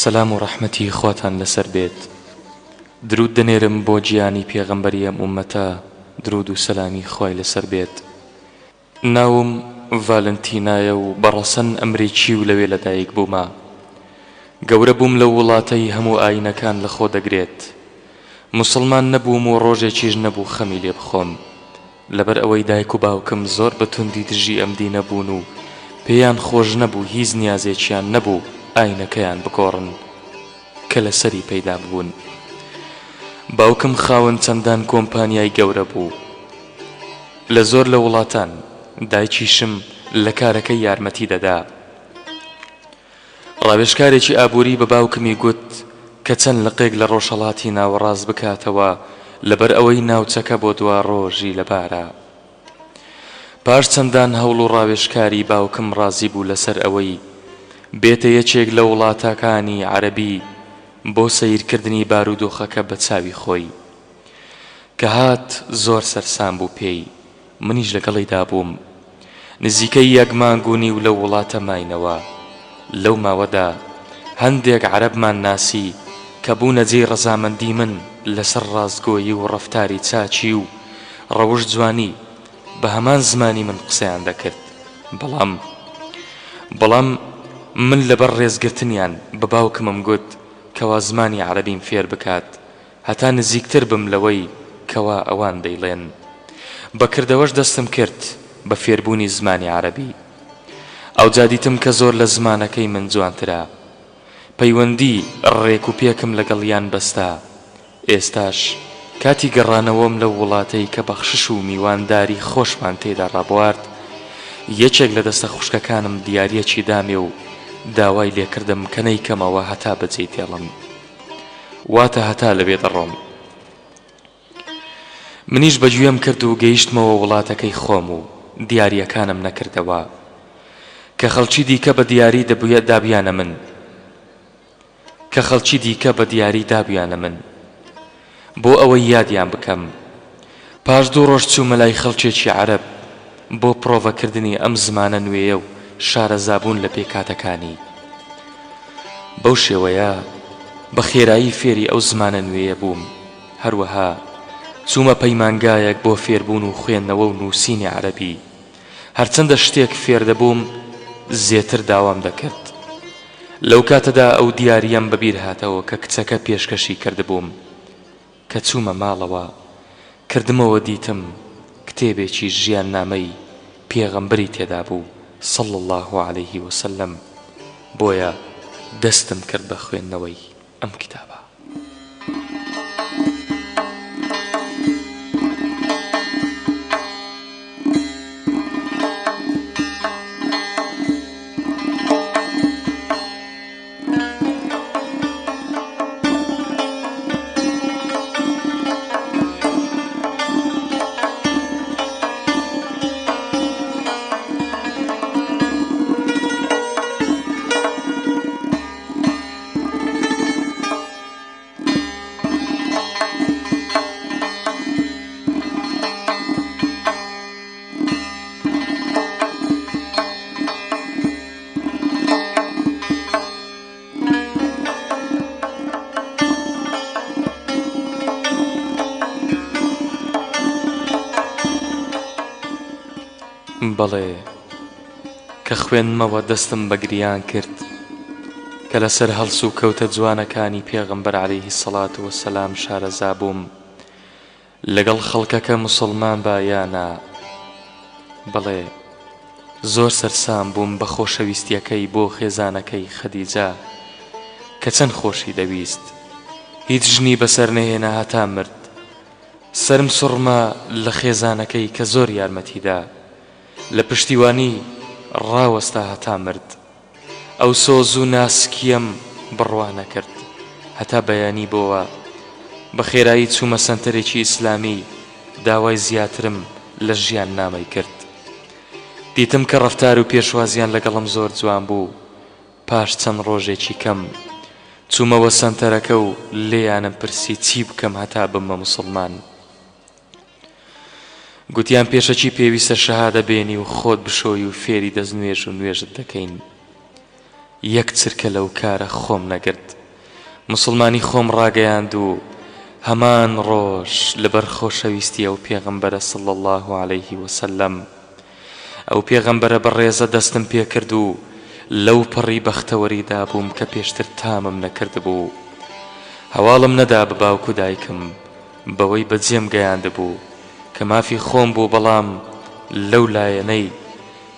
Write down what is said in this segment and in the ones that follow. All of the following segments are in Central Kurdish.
سەلام و ڕەحمەتی خواتان لەسەر بێت دروود دەنێرم بۆ گیانی پێغەمبەری ئەم ئوممەتە دروود و سەلامی خوای لەسەر بێت ناوم ڤالنتینایە و بە ڕەسەن ئەمریکی و لەوێ لەدایک بوومە. گەورە بووم لەو وڵاتەی هەموو ئایینەکان لەخۆ دەگرێت. موسڵمان نەبووم و ڕۆژێکیش نەبوو خەمی لێ بخۆم. لەبەر ئەوەی دایک و باوکم زۆر بە توندی دژی ئەم دینە بوون و پێیان خۆش نەبوو هیچ نیازێکیان نەبوو ئایینەکەیان بگۆڕن کە لەسەری پەیدا ببوون. باوکم خاوەن چەندان کۆمپانیای گەورە بوو. لە زۆر لە وڵاتان دایکیشم لە کارەکەی یارمەتی دەدا. ڕاوێژکارێکی ئابووری بە باوکمی گوت کە چەند لقێک لە ڕۆژهەڵاتی ناوەڕاست بکاتەوە لەبەر ئەوەی ناوچەکە بۆ دواڕۆژی لەبارە. پاش چەندان هەوڵ و ڕاوێژکاری باوکم ڕازی بوو لەسەر ئەوەی بێتە یەکێک لە وڵاتاکانی عەرەبی بۆ سەیرکردنی بارودۆخەکە بە چاوی خۆی. کە هات زۆر سەرسام بوو پێی، منیش لەگەڵیدا بووم. نزیکەی یەک مانگ و نیو لەو وڵاتە ماینەوە. لەو ماوەدا هەندێک عەرەبمان ناسی کە بوونە جێی ڕەزامەندی من لەسەر ڕاستگۆیی و ڕەفتاری چاکی و ڕەوشت جوانی، بە هەمان زمانی من قسەیان دەکرد. بەڵام بەڵام من لەبەر ڕێزگرتنیان بە باوکمم گوت کەوا زمانی عەرەبیم فێر بکات هەتا نزیکتر بم لەوەی کەوا ئەوان دەیڵێن. بە کردەوەش دەستم کرد بە فێربوونی زمانی عەرەبی. ئەوجا دیتم کە زۆر لە زمانەکەی من جوانترە. پەیوەندی ڕێک و پێکم لەگەڵیان بەستا. ئێستاش کاتی گەڕانەوەم لەو وڵاتەی کە بەخشش و میوانداری خۆشمان تێیدا ڕابوارد، یەکێک لە دەستە خوشکەکانم دیارییەکی دامێ و داوای لێکردم کە نەیکەمەوە هەتا بەجێی دێڵم. واتە هەتا لەوێ دەڕۆم. منیش بە گوێم کرد و گەیشتمەوە وڵاتەکەی خۆم و دیارییەکانم نەکردەوە. کە خەڵکی دیکە بە دیاری دابیانە من. کە خەڵکی دیکە بە دیاری دابیانە من. بۆ ئەوەی یادیان بکەم. پاش دوو ڕۆژ چوومە لای خەڵکێکی عەرەب بۆ پڕۆڤەکردنی ئەم زمانە نوێیە و شارەزابوون لە پێکهاتەکانی. بەو شێوەیە بە خێرایی فێری ئەو زمانە نوێیە بووم. هەروەها چوومە پەیمانگایەک بۆ فێربوون و خوێندنەوە و نووسینی عەرەبی. هەرچەندە شتێک فێردەبووم زێتر داوام دەکرد. لەو کاتەدا ئەو دیارییەم بەبیر هاتەوە کە کچەکە پێشکەشی کردبووم. کە چوومە ماڵەوە کردمەوە دیتم کتێبێکی ژیاننامەی پێغەمبەری تێدا بوو صلی اللە علیه وسلم بۆیە دەستم کرد بە خوێندنەوەی ئەم کتابە. بەڵێ کە خوێندمەوە دەستم بە گریان کرد کە لەسەر هەڵسوکەوتە جوانەکانی پێغەمبەر عەلەیهی سەڵات وەسەلام شارەزا بووم لەگەڵ خەڵکەکە موسڵمان با یا نا؟ بەڵێ، زۆر سەرسام بووم بە خۆشەویستیەکەی بۆ خێزانەکەی خەدیجە کە چەند خۆشی دەویست. هیچ ژنی بەسەر نەهێنا هەتا مرد. سەرم سوڕما لە خێزانەکەی کە زۆر یارمەتی دا. لە پشتیوانی ڕاوەستا هەتا مرد. ئەو سۆز و ناسکییەم بڕوا نەکرد. هەتا بەیانی بۆوە. بە خێرایی چوومە سەنتەرێکی ئیسلامی داوای زیاترم لە ژیاننامەی کرد. دیتم کە ڕەفتار و پێشوازیان لەگەڵم زۆر جوان بوو. پاش چەند ڕۆژێکی کەم چوومەوە سەنتەرەکە و لێیانم پرسی چی بکەم هەتا ببمە موسڵمان. گوتیان پێشەکی پێویستە شەهادە بێنی و خۆت بشۆی و فێری دەستنوێژ و نوێژت دەکەین. یەک چرکە لەو کارە خۆم نەگرت. موسڵمانی خۆم ڕاگەیاند و هەمان ڕۆژ لەبەر خۆشەویستی ئەو پێغەمبەرە صلی اللە علیه وسلم ئەو پێغەمبەرە بەڕێزە دەستم پێکرد و لەو پەڕی بەختەوەریدا بووم کە پێشتر تامم نەکردبوو. هەواڵم نەدا بە باوک و دایکم بەوەی بەجێم گەیاندبوو کە مافی خۆم بوو بەڵام لەو لایەنەی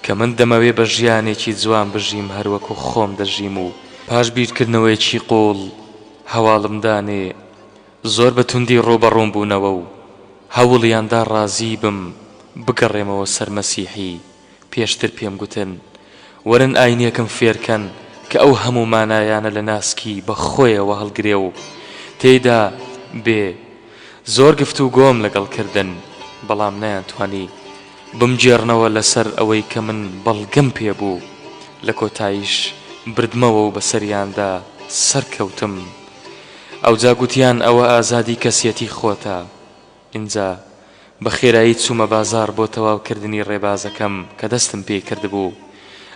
کە من دەمەوێ بە ژیانێکی جوان بژیم هەروەکو خۆم دەژیم و پاش بیرکردنەوەیەکی قوڵ هەواڵم دانێ زۆر بە توندی ڕووبەڕووم بوونەوە و هەوڵیان دا ڕازی بم بگەڕێمەوە سەر مەسیحی پێشتر پێم گوتن وەرن ئاینێکم فێرکەن کە ئەو هەموو مانایانە لە ناسکی بە خۆیەوە هەڵگرێ و تێیدا بێ زۆر گفتوگۆم لەگەڵ کردن بەڵام نەیانتوانی بمگێڕنەوە لەسەر ئەوەی کە من بەڵگەم پێ بوو، لە کۆتاییش بردمەوە و بەسەریاندا سەرکەوتم. ئەوجا گوتیان ئەوە ئازادی کەسیەتی خۆتە. ئینجا بە خێرایی چوومە بازاڕ بۆ تەواوکردنی ڕێبازەکەم کە دەستم پێی کردبوو.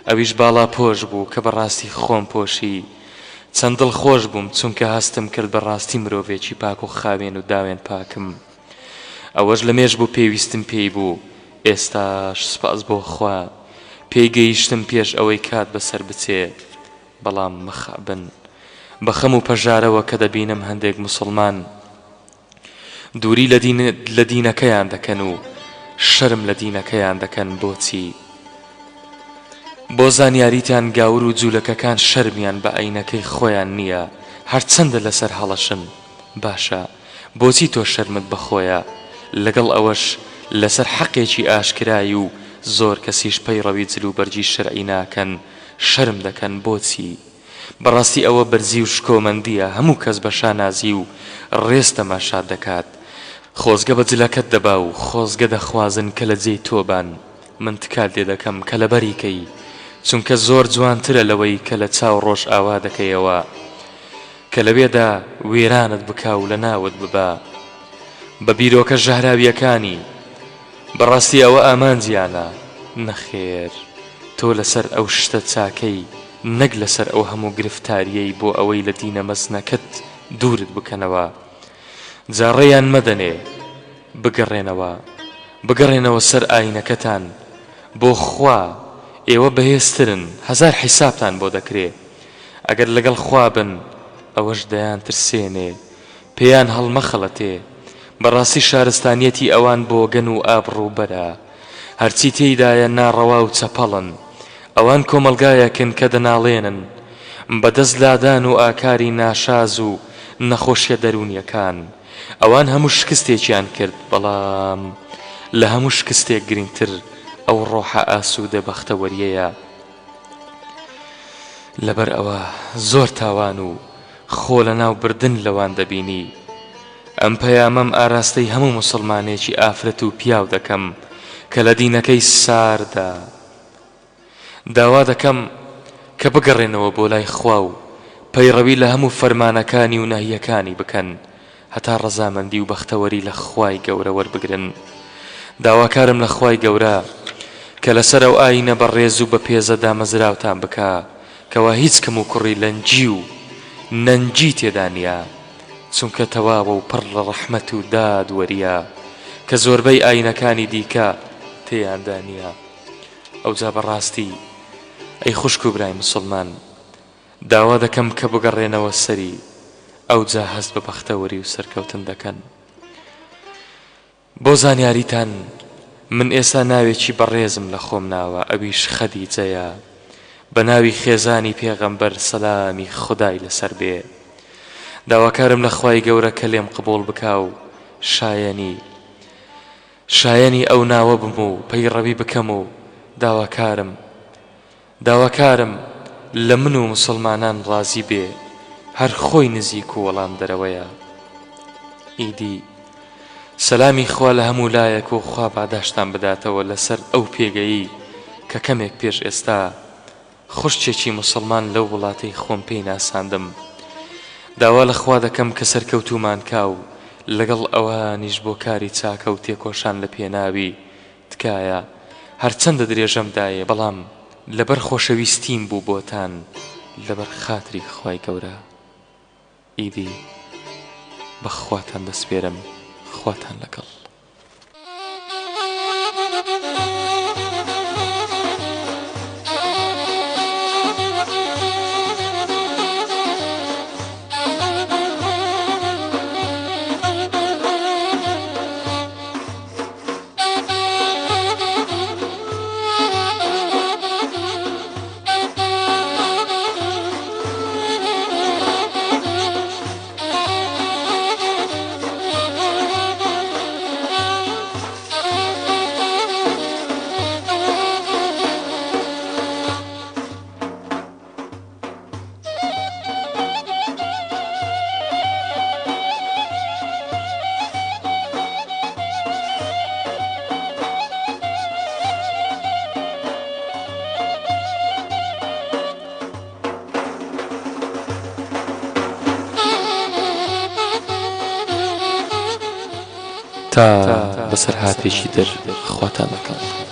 ئەویش باڵاپۆش بوو کە بەڕاستی خۆم پۆشی. چەند دڵخۆش بووم چونکە هەستم کرد بەڕاستی مرۆڤێکی پاک و خاوێن و داوێن پاکم. ئەوەش لە مێژ بوو پێویستم پێی بوو، ئێستاش سوپاس بۆ خوا پێی گەیشتم پێش ئەوەی کات بەسەر بچێ، بەڵام مەخابن بە خەم و پەژارەوە کە دەبینم هەندێک موسڵمان دووری لە لە دینەکەیان دەکەن و شەرم لە دینەکەیان دەکەن بۆچی؟ بۆ زانیاریتان گاور و جولەکەکان شەرمیان بە ئاینەکەی خۆیان نییە هەرچەندە لەسەر هەڵەشن باشە بۆچی تۆ شەرمت بەخۆیە لەگەڵ ئەوەش لەسەر حەقێکی ئاشکرای و زۆر کەسیش پەیڕەوی جل و بەرگی شەرعی ناکەن شەرم دەکەن بۆچی بەڕاستی ئەوە بەرزی و شکۆمەندیە هەموو کەس بە شانازی و ڕێز تەماشات دەکات خۆزگە بە جلەکەت دەبا و خۆزگە دەخوازن کە لە جێی تۆ بان من تکات لێ دەکەم کە لەبەری کەی چونکە زۆر جوانترە لەوەی کە لە چاو ڕۆژئاوا دەکەیەوە کە لەوێدا وێرانت بکا و لەناوت ببا بە بیرۆکە ژەهراویەکانی، بەڕاستی ئەوە ئامانجیانە، نەخێر تۆ لەسەر ئەو شتە چاکەی نەک لەسەر ئەو هەموو گرفتاریەی بۆ ئەوەی لە دینە مەزنەکەت دوورت بکەنەوە جا ڕێیان مەدەنێ بگەڕێنەوە بگەڕێنەوە سەر ئاینەکەتان بۆ خوا ئێوە بەهێزترن هەزار حیسابتان بۆ دەکرێ ئەگەر لەگەڵ خوا بن ئەوەش دەیان ترسێنێ پێیان هەڵمەخەڵەتێ بەڕاستی شارستانیەتی ئەوان بۆگەن و ئابڕووبەرە هەرچی تێیدایە ناڕەوا و چەپەڵن ئەوان کۆمەڵگایەکن کە دەناڵێنن بەدەست لادان و ئاکاری ناشاز و نەخۆشیە دەروونیەکان ئەوان هەموو شکستێکیان کرد بەڵام لە هەموو شکستێک گرنگتر ئەو ڕۆحە ئاسوودە بەختەوەریەیە لەبەر ئەوە زۆر تاوان و خۆ لەناو بردن لەوان دەبینی. ئەم پەیامەم ئاراستەی هەموو موسڵمانێکی ئافرەت و پیاو دەکەم کە لە دینەکەی ساردە. داوا دەکەم کە بگەڕێنەوە بۆ لای خوا و پەیڕەوی لە هەموو فەرمانەکانی و نەهیەکانی بکەن هەتا ڕەزامەندی و بەختەوەری لە خوای گەورە وەربگرن. داواکارم لە خوای گەورە کە لەسەر ئەو ئایینە بەڕێز و بەپێزە دامەزراوتان بکا کەوا هیچ کەموکوڕی لەنگی و نەنگی تێدا نیە چونکە تەواوە و پڕ لە ڕەحمەت و دادوەریە کە زۆربەی ئایینەکانی دیکە تێیاندا نیە. ئەوجا بەڕاستی ئەی خوشک و برای موسڵمان داوا دەکەم کە بگەڕێنەوە سەری ئەوجا هەست بە بەختەوەری و سەرکەوتن دەکەن. بۆ زانیاریتان من ئێستا ناوێکی بەڕێزم لە خۆم ناوە ئەویش خەدیجەیە بە ناوی خێزانی پێغەمبەر سەلامی خودای لەسەر بێ داواکارم لە خوای گەورە کە لێم قبوڵ بکا و شایەنی شایەنی ئەو ناوە بم و پەیڕەوی بکەم و داواکارم داواکارم لە من و موسڵمانان ڕازی بێ هەر خۆی نزیک و وەڵام دەرەوەیە ئیدی سەلامی خوا لە هەموو لایەک و خوا پاداشتان بداتەوە لەسەر ئەو پێگەیەی کە کەمێک پێش ئێستا خوشکێکی موسڵمان لەو وڵاتەی خۆم پێی ناساندم داوا لە خوا دەکەم کە سەرکەوتوومان کا و لەگەڵ ئەوانیش بۆ کاری چاکە و تێکۆشان لە پێناوی تکایە هەرچەندە درێژەم دایێ بەڵام لەبەر خۆشەویستیم بوو بۆتان. لەبەر خاتری خوای گەورە ئیدی بە خواتان دەسپێرم خواتان لەگەڵ. تا بەسەرهاتێکی تر خواتان لەگەڵ.